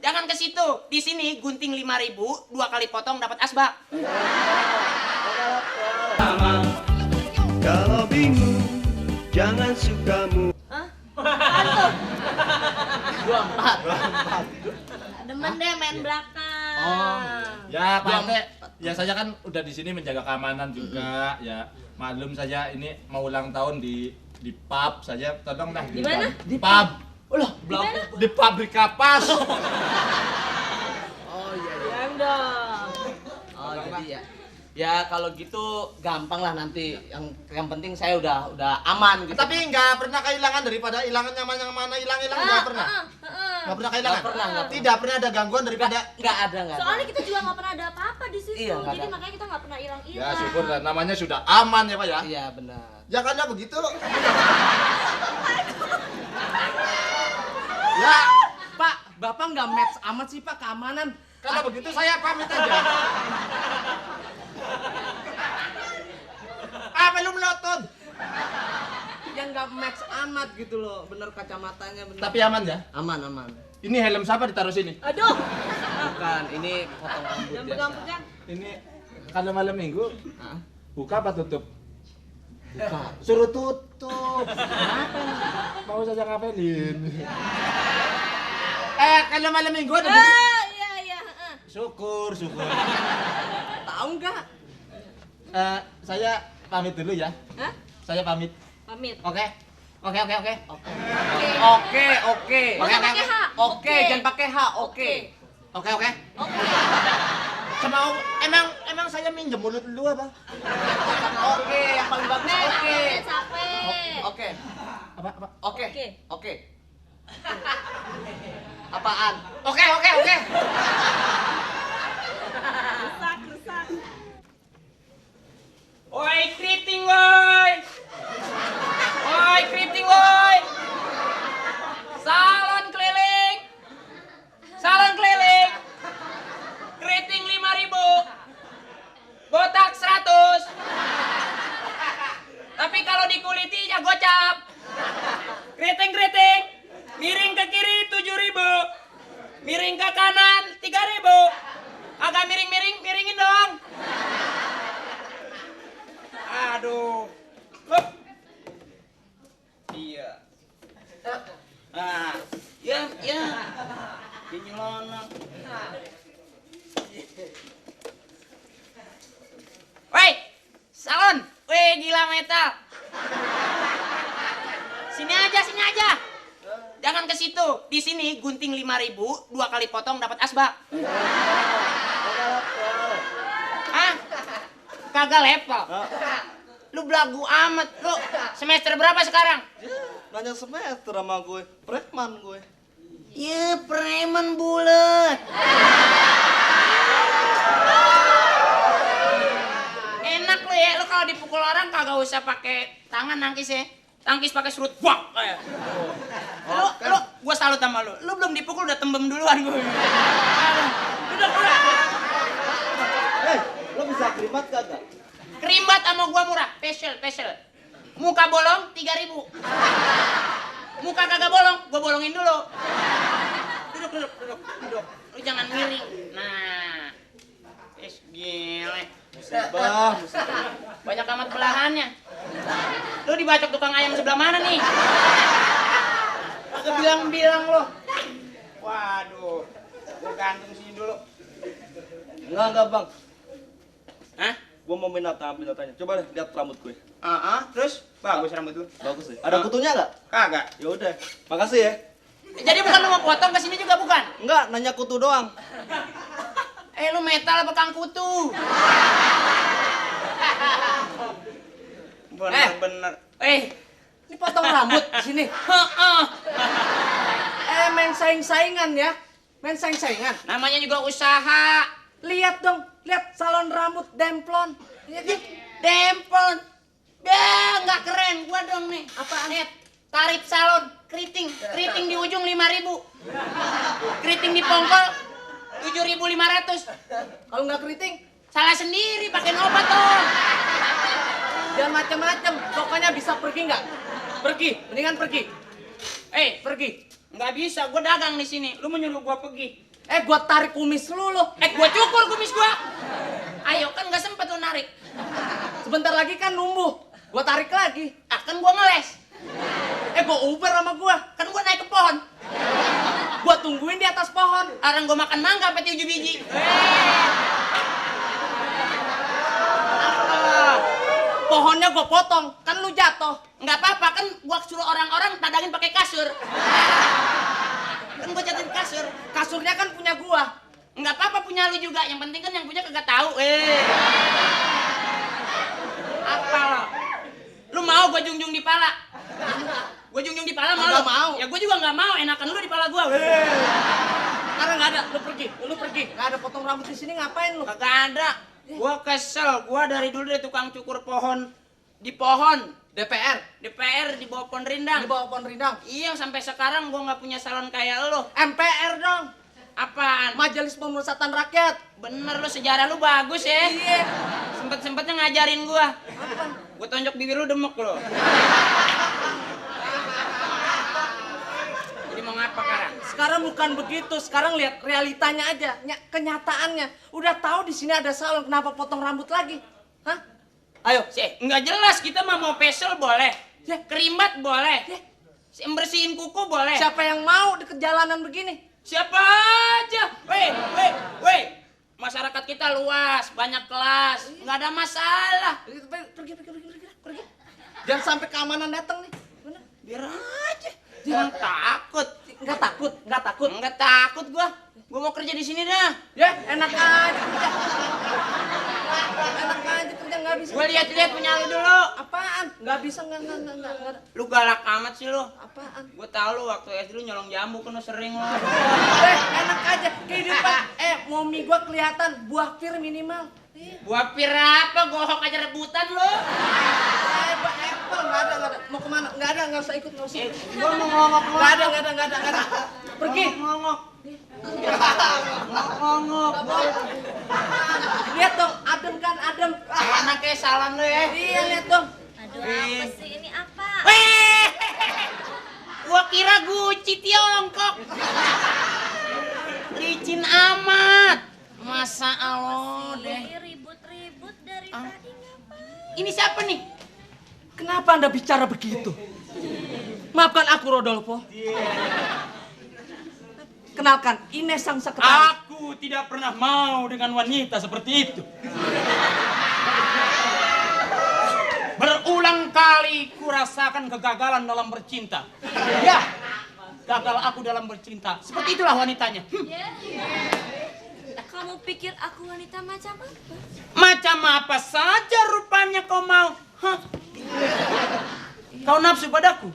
Jangan ke situ. Di sini gunting 5.000, 2 kali potong dapat asbak. Kalau bingung, jangan suka Hah? Aduh, 24. demen deh main belakang. Ya Pak RT, ya saya kan udah di sini menjaga keamanan juga. Ya maklum saja ini mau ulang tahun di pub saja. Tolong dah Di mana? Di pub. Ulah, Di pabrik kapas. Oh iya iya. Diam dong. Oh jadi ya. Ya kalau gitu gampang lah nanti. Yang penting saya udah aman gitu. Tapi nggak pernah kehilangan daripada hilangan yang mana hilang nggak pernah. Nggak pernah kehilangan. Nggak pernah. Tidak pernah ada gangguan daripada. Nggak ada. Soalnya kita juga nggak pernah ada apa-apa di situ. Iya, nggak Jadi ada. makanya kita nggak pernah Ya hilang-hilang. syukur lah, namanya sudah aman ya Pak ya. Iya benar. Ya karena begitu. Ya Pak, Bapak nggak match amat sih Pak keamanan. kalau begitu saya pamit aja. Belum nonton. Yang nggak match amat gitu loh. Bener kacamatanya bener. Tapi aman ya. Aman aman. Ini helm siapa ditaruh sini? Aduh, Bukan, ini potong rambut jangan biasa. pegang-pegang. Ini kalau malam minggu Hah? buka apa tutup? Buka. Suruh tutup. Kenapa? Mau saja ngapelin. Kalau malam minggu ada di... Iya. Syukur. Tahu nggak? Saya pamit dulu ya. Hah? Saya pamit. Pamit. Oke. Oke. Oke. Jangan pakai H. Oke, jangan pakai H. Oke. Oke. Semau emang saya minjem mulut dulu apa? Oke, yang paling bagus oke. Capek. Oke. Apa? Oke. Oke. Oke. Apaan? Oke. Rusak. Woi, keriting woi. Salon keliling. Keriting 5.000. Botak 100. Tapi kalau dikuliti ya gocap. Keriting. Miring ke kiri 7.000. Miring ke kanan 3.000. Agak miringin dong. Aduh. Hup. Iya. Ya. Kinyelona. Woi, salon. Woi, gila metal. Sini aja. Jangan ke situ. Di sini gunting 5.000, 2 kali potong dapat asbak. Hah? Kagak level. Lu belagu amat. Lu semester berapa sekarang? Nanya semester sama gue, preman gue. Ya, preman bulet. Enak lu ya, lu kalau dipukul orang kagak usah pakai tangan nangkis ya. Tangkis pakai serut bak kayak. Lu gua salut sama lu. Lu belum dipukul udah tembem duluan gue. Udah. Lo bisa kerimat kagak? Kerimbat sama gua murah, special. Muka bolong 3.000. Muka kagak bolong, gua bolongin dulu. Duduk. Lu jangan miring. Nah. Gile. Musibah. Banyak amat belahannya. Lu dibacok tukang ayam sebelah mana nih? Kagak bilang lo. Waduh. Gua gantung sini dulu. Enggak bang. Hah? Gue mau ambil datanya. Coba deh lihat rambut gue. Terus bagus rambut lu. Bagus deh. Ada kutunya nggak? Kagak. Ya udah. Makasih ya. Jadi bukan lu mau potong ke sini juga bukan? Enggak, nanya kutu doang. Lu metal apa kang kutu? Bener. Ini potong rambut di sini. Main saing-saingan ya. Main saing-saingan. Namanya juga usaha. Lihat dong, lihat salon rambut Demplon. Lihat nih. Dempon. Nggak keren. Gua dong nih. Apaan? Lihat. Tarif salon. Keriting di ujung 5.000. Keriting di pongkol 7.500. Kalau nggak keriting, Salah sendiri pakai obat dong. jangan macem-macem. Pokoknya bisa pergi nggak? Pergi, mendingan pergi. Pergi. Nggak bisa, gua dagang di sini. Lu menyuruh gua pergi. Gua tarik kumis lu. Gua cukur kumis gua. Ayo, kan nggak sempet lu narik. Sebentar lagi kan numbuh. Gua tarik lagi. Kan gua ngeles. Gua Uber sama gua. Kan gua naik ke pohon. Gua tungguin di atas pohon. Orang gua makan mangga sampai 7 biji. Pohonnya gua potong, kan lu jatuh. Nggak apa-apa, kan gua suruh orang-orang tadangin pakai kasur. Kan gua jatuhin kasur. Kasurnya kan punya gua. Nggak apa-apa punya lu juga, yang penting kan yang punya kagak tahu. Apa lo? Lu mau gua jungjung di pala? Gua jungjung di pala mau Nggak lu? mau. Ya gua juga nggak mau, enakan lu di pala gua. Sekarang nggak ada, lu pergi. Nggak ada potong rambut di sini, ngapain lu? Kagak ada. Gua kesel, gua dari dulu dari tukang cukur pohon di pohon. DPR di bawah pohon rindang. Di bawah pohon rindang. Iya, sampai sekarang gua nggak punya salon kayak lu. MPR dong. Apaan? Majelis Pemusatan Rakyat. Bener lu, sejarah lu bagus ya. Iya. Sempet-sempetnya ngajarin gua. Gua tonjok bibir lu demek lu. Jadi mau ngapa sekarang? Sekarang bukan begitu. Sekarang lihat realitanya aja, kenyataannya. Udah tahu di sini ada salon, kenapa potong rambut lagi? Hah? Ayo. Nggak jelas, kita mah mau facial boleh. Ya. Kerimbat boleh. Ya. Bersihin kuku boleh. Siapa yang mau di jalanan begini? Siapa aja? Weh. Masyarakat kita luas, banyak kelas, nggak ada masalah. Pergi. Jangan sampai keamanan datang nih. Bener? Biar aja. Jangan takut. Nggak takut. Nggak takut gua. Gua mau kerja di sini dah. Ya, enak aja kerja. Nggak bisa. Gua lihat-lihat punya lu dulu. Apaan? Nggak bisa, nggak. Lu galak amat sih lu. Apaan? Gua tahu lu waktu SD lu nyolong jambu kan lu sering lu. Enak aja kehidupan. Momi gua kelihatan buah pir minimal. Buah pir apa? Gohok aja rebutan lu. Buah apple nggak ada. Mau kemana? Nggak usah ikut. Gua mau ngongok. Nggak ada. Pergi. Ngongok. Lihat dong, adem kan, adem. Anak kayak salon lu ya. Iya, lihat dong. Aduh, apa sih ini apa? Weh! Gua kira Gucci Tiongkok. Licin amat. Masa Allah deh. Ini ribut-ribut dari tadi ngapain? Ini siapa nih? Kenapa Anda bicara begitu? Maafkan aku, Rodolfo. Kenalkan, Ines sang sekretaris. Aku tidak pernah mau dengan wanita seperti itu. Berulang kali kurasakan kegagalan dalam bercinta. Ya, gagal aku dalam bercinta. Seperti itulah wanitanya. Kamu pikir aku wanita macam apa? Macam apa saja rupanya kau mau. Hah? Kau nafsu padaku?